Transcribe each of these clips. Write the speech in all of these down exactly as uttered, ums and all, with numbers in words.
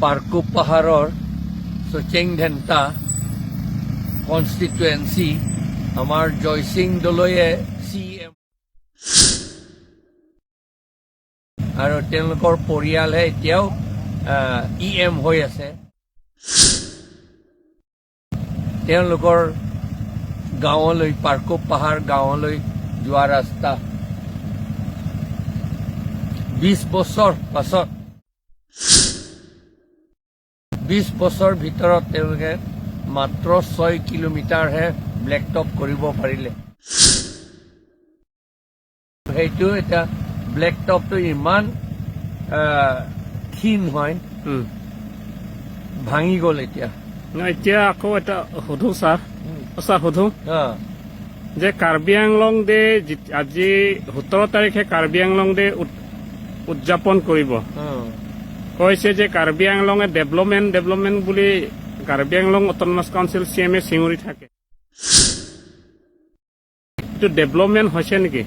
পাৰ্কোপ পাহাৰৰ চচেং ধেন্তা কনষ্টিটুৱেঞ্চি আমাৰ জয়সিং দলৈয়ে চি ই এম আৰু তেওঁলোকৰ পৰিয়ালহে এতিয়াও ই এম হৈ আছে। তেওঁলোকৰ গাঁৱলৈ, পাৰ্কোপ পাহাৰ গাঁৱলৈ যোৱা ৰাস্তা বিশ বছৰ পাছত, বিশ বছৰ ভিতৰত তেওঁলোকে মাত্ৰ ছয় কিলোমিটাৰহে ব্লেক টপ কৰিব পাৰিলে। সেইটো এতিয়া ব্লেক টপটো ইমান আহ, ক্ষীণ হয়, উম। ভাঙি গ'ল এতিয়া। না, এতিয়া আকৌ এটা সোধো ছাৰ। উম। অ, ছাৰ সোধো অ। যে কাৰ্বি আংলং ডে আজি সোতৰ তাৰিখে কাৰ্বি আংলং ডে উদ- উদযাপন কৰিব। অ। কৈছে যে কাৰ্বি আংলঙে ডেভেলপমেণ্ট ডেভেলপমেণ্ট বুলি কাৰ্বি Anglong autonomous council C E M A চিঙুৰি থাকে। এইটো ডেভেলপমেণ্ট হৈছে নেকি?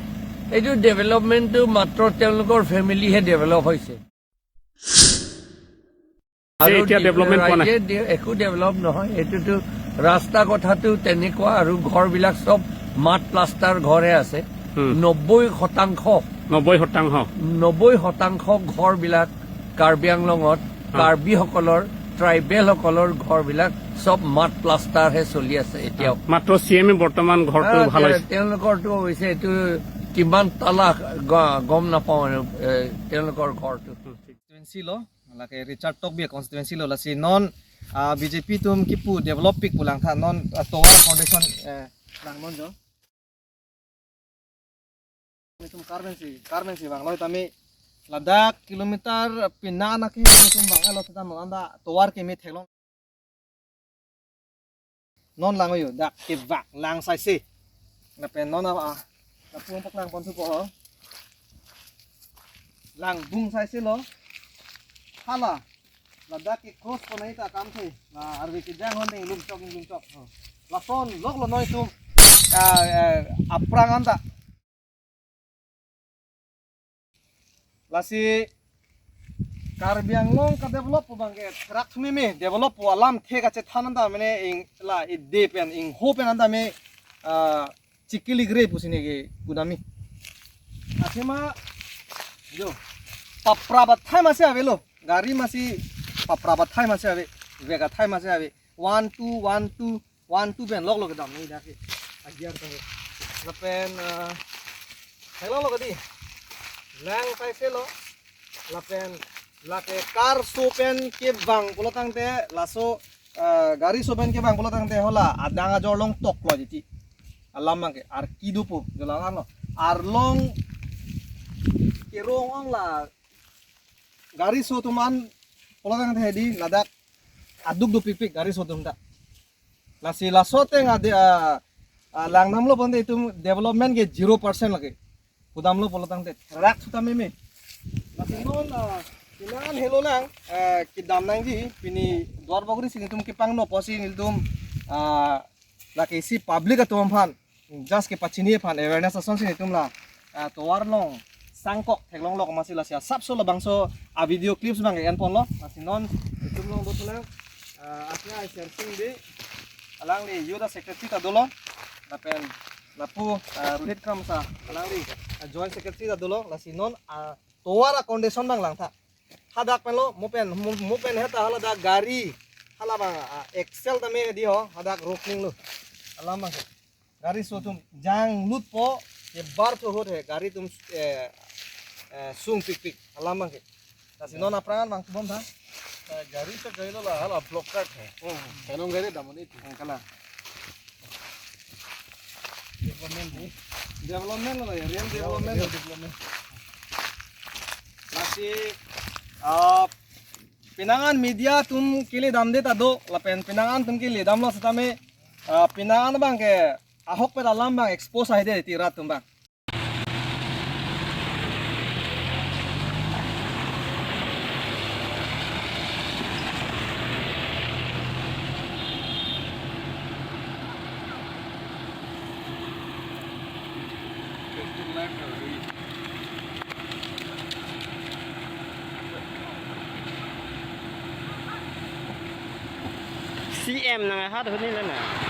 এইটো ডেভেলপমেণ্টটো মাত্ৰ তেওঁলোকৰ ফেমিলিহে ডেভেলপ হৈছে। আৰু এতিয়া ডেভেলপমেণ্ট পোৱা নাই। ৰাইজে দে- একো ডেভেলপ নহয়। এইটোতো ৰাস্তা কথাটো তেনেকুৱা আৰু ঘৰবিলাক চব মাড প্লাষ্টাৰ ঘৰে আছে। হুম। নব্বৈ শতাংশ, নব্বৈ শতাংশ। নব্বৈ শতাংশ ঘৰবিলাক কাৰ্বি আংলঙত হা। কাৰ্বিসকলৰ, ট্ৰাইবেলসকলৰ ঘৰবিলাক চব মাড প্লাষ্টাৰহে চলি আছে এতিয়াও। মাত্ৰ চি ই এম এ বৰ্তমান ঘৰটো আহ, ভাল তে- হৈছে। তেওঁলোকৰতো হৈছে এইটো কিমান তালা গ- গম নাপাওঁ আৰু, এ, তেওঁলোকৰ ঘৰটো। Constituency lo, lake Richard Tokbi constituency lo, lasi non, ah, B J P atum kipu develop pik pu langtha non, ah, tovar foundation, eh, lang non jo. Itum karben si, karben si bang lo tame ladak kilometer pina na ke itum bang lo tame anda tovar kimi theklong. Non lang yo, dak kevang lang saise. Lapen non a, a, lapu paklang pon thupo ho. Lang bung saise lo. Hala. Ladak ke cross pon ai ta kam the. La arve kejang hon ding lum chok, lum chok. Ho. Lason lok lo noi tum. A, a, aphrang anta. Lasi Karbi Anglong ka-develop pu bang ke therak thumi me develop pu alam the kachethan anta mene ing la ide pen ingho pen anta me, ah, chikili gre pusi ne ke kudam me. Asima jo papra bathai masi ave lo. Gari masi papra bathai masi ave. Vega thai masi ave. One two, one two, one two pen lok lok dam ni dak ke. Agiar ta ke. Lapen, ah, hello lo kadi. Lang saise lo. Lapen lake karso pen kevang pulo tangte laso, ah, gari so pen kevang pulo tangte hola adang ajor long tok lo jiti. Alam bang ke ar kidu pu jola lo. Arlong kerong ong la gari so atum an pulo tangte di ladak aduk dopikpik gari so atum ta. Lasi laso ateng ade, ah, ah, lang damlo bonde itum development ke zero percent lake. Kudamlo pulo tangte therak suta meme. Lasi non, ah, kinan helo lang, ah, kedam nangji pini Duarbagori si nelitum kepangno pusi nelitum, ah, lake isi public atum aphan just kepachini aphan awareness ason si nelitum la, ah, tovar along sangkok theklong lok masi lasi asapso labangso a video clips bang en ponlo. Lasi non itum along dothulang, ah, asna Sensing Bey, alangli youth secretary ta dolo. Lapen lapu, ah, Rohit Kramsa, alangli, ah, joint secretary ta dolo. Lasi non, ah, tovar a-condition bang langtha. Hadak pen lo, mo pen, mo, mo pen heta hala dak gari, hala bang, ah, Excel tame di ho, hadak rokning lo. Alam bang. Gari so atum jang lutpo, ke bar tho hot he, gari atum, eh, eh, sungpikpik. Alam bang ke. Lasi non aphrang bang tubom tha. Eh, gari ta gari lo la, hala block card he. Hmm. Kanong gari damon itu. Hmm, kala. Development ni. Development lo ya, real development. Real development. Lasi, ah, pinangan media atum kele damde ta do, lapen pinangan atum kele damlo setame, ah, pinangan bang ke ahok pen alam bang expose aide ti rat atum bang. C M nang ahat ahut ni la na.